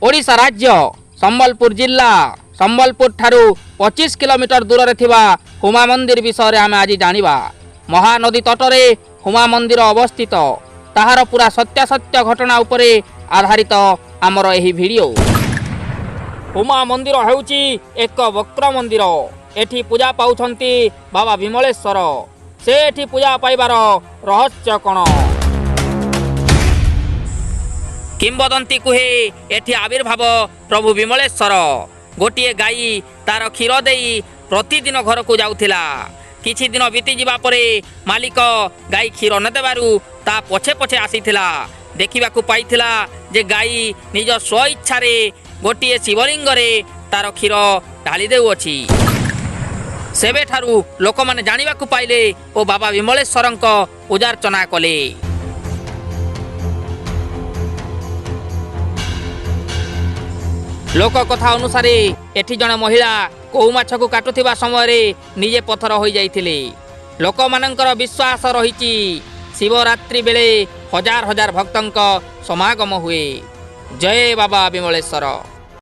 ଓଡ଼ିଶା ରାଜ୍ୟ ସମ୍ବଲପୁର ଜିଲ୍ଲା ସମ୍ବଲପୁର ଠାରୁ 25 କିଲୋମିଟର ଦୂରରେ ଥିବା ହୁମା ମନ୍ଦିର ବିଷୟରେ ଆମେ ଆଜି ଜାଣିବା। ମହାନଦୀ ତଟରେ ହୁମା ମନ୍ଦିର ଅବସ୍ଥିତ। ତାହାର ପୁରା ସତ୍ୟାସତ୍ୟ ଘଟଣା ଉପରେ ଆଧାରିତ ଆମର ଏହି ଭିଡ଼ିଓ। ହୁମା ମନ୍ଦିର ହେଉଛି ଏକ ବକ୍ର ମନ୍ଦିର। ଏଠି ପୂଜା ପାଉଛନ୍ତି ବାବା ବିମଳେଶ୍ୱର। ସେ ଏଠି ପୂଜା ପାଇବାର ରହସ୍ୟ କ'ଣ? କିମ୍ବଦନ୍ତୀ କୁହେ, ଏଠି ଆବିର୍ଭାବ ପ୍ରଭୁ ବିମଳେଶ୍ୱର। ଗୋଟିଏ ଗାଈ ତାର କ୍ଷୀର ଦେଇ ପ୍ରତିଦିନ ଘରକୁ ଯାଉଥିଲା। କିଛି ଦିନ ବିତିଯିବା ପରେ ମାଲିକ ଗାଈ କ୍ଷୀର ନ ଦେବାରୁ ତା ପଛେ ପଛେ ଆସିଥିଲା। ଦେଖିବାକୁ ପାଇଥିଲା ଯେ ଗାଈ ନିଜ ସ୍ୱଇଚ୍ଛାରେ ଗୋଟିଏ ଶିବଲିଙ୍ଗରେ ତାର କ୍ଷୀର ଢାଳି ଦେଉଅଛି। ସେବେଠାରୁ ଲୋକମାନେ ଜାଣିବାକୁ ପାଇଲେ ଓ ବାବା ବିମଳେଶ୍ୱରଙ୍କ ପୂଜାର୍ଚ୍ଚନା କଲେ। ଲୋକ କଥା ଅନୁସାରେ ଏଠି ଜଣେ ମହିଳା କଉ ମାଛକୁ କାଟୁଥିବା ସମୟରେ ନିଜେ ପଥର ହୋଇଯାଇଥିଲେ। ଲୋକମାନଙ୍କର ବିଶ୍ୱାସ ରହିଛି, ଶିବରାତ୍ରି ବେଳେ ହଜାର ହଜାର ଭକ୍ତଙ୍କ ସମାଗମ ହୁଏ। ଜୟ ବାବା ବିମଳେଶ୍ୱର।